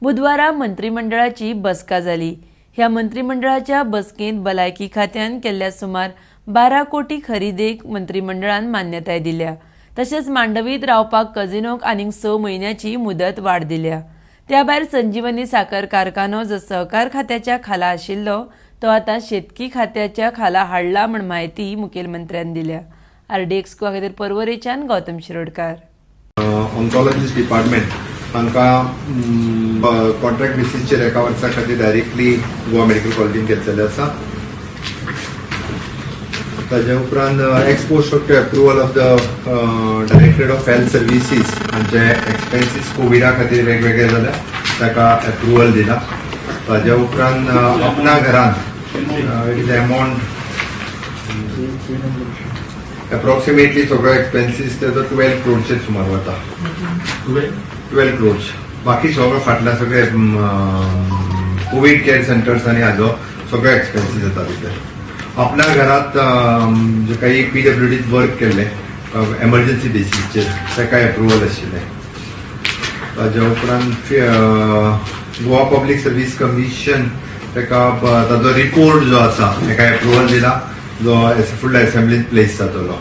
बुधवारा मंत्रिमंडळाची बसका जाली. ह्या मंत्रिमंडळाच्या बसकेंत भलायकी खात्यान केल्ल्या सुमार 12 कोटी खरेदीक मंत्रिमंडळान मान्यताय दिल्या. तशेंच मांडवीत रावपाक कझिनोक आनीक 6 म्हयन्याची मुदत वाड दिल्या. त्या भायर संजीवनी साकर कारखानो जो सहकार खात्याच्या खाला आशिल्लो तो आतां शेतकी खात्याच्या खाला हाडला म्हण म्हायती मुखेलमंत्र्यान दिल्या. आरडीएक्स खातीर पर्वरेच्यान गौतम शिरोडकार. ऑन्कॉलॉजिस्ट डिपार्टमेंट तांकां कॉन्ट्रॅक्ट बेसीसचेर एका वर्सा खातीर डायरेक्टली गोवा मेडिकल कॉलेजीन घेतलेले आसा. ताजे उपरांत ex post facto approval of the Directorate of Health Services हांचे एक्सपेन्सीस कोविडा खातीर वेगवेगळे जाल्या, ताका एप्रुवल दिला. ताजे उपरांत अपना घरान it is amount approximately सगळो एक्सपेन्सीस तेजो 12 क्रोडचेर सुमार वता, 12 क्रोड्स. बाकी सगळो फाटल्या सगळे कोवीड केअर सेंटर्स आनी हाजो सगळो एक्सपेन्सीस येता भितर. आपल्या घरात जे काही पीडब्ल्यूडीत वर्क केल्ले एमर्जन्सी बेसीसचेर, ताका एप्रुवल आशिल्लें. ताज्या उपरांत गोवा पब्लीक सर्वीस कमिशन, ताका ताजो रिपोर्ट जो आसा ताका एप्रुवल दिला, जो फुडल्या असेंब्लीत प्लेस जातलो.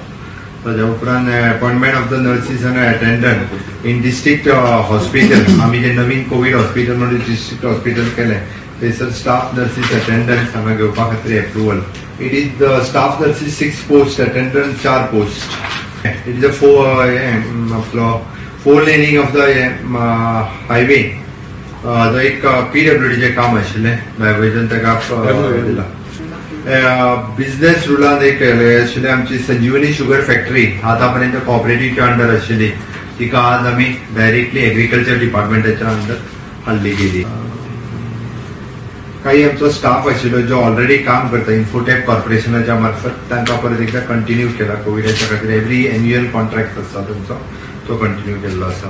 ताज्या उपरांत appointment of the nurses and attendant in district hospital. आमी जे नवीन कोवीड हॉस्पिटल म्हणून डिस्ट्रिक्ट हॉस्पिटल केलें, थंयसर स्टाफ नर्सीस अटेंडंट हांगा घेवपा खातीर approval. It is the staff nurses six post, attendant चार post. It is a four आपलो four laning of the highway, जो एक पीडब्ल्यूडीचें काम आशिल्लें, डायवर्जन, ताका दिला. बिझनेस रुलान एक आशिल्लें, आमची संजीवनी शुगर फॅक्टरी आतां पर्यंत कॉपरेटिव्हच्या अंडर आशिल्ली, तिका आज आमी डायरेक्टली एग्रीकल्चर डिपार्टमेंटाच्या अंडर हाडली गेली. काही आमचो स्टाफ आशिल्लो जो ऑलरेडी काम करता इन्फोटेक कॉर्पोरेशनाच्या मार्फत, तांकां परत एकदा कंटिन्यू केला. कोविडाच्या खातीर एवरी एन्युअल कॉन्ट्रॅक्ट आसता तुमचो, तो कंटिन्यू केल्लो आसा.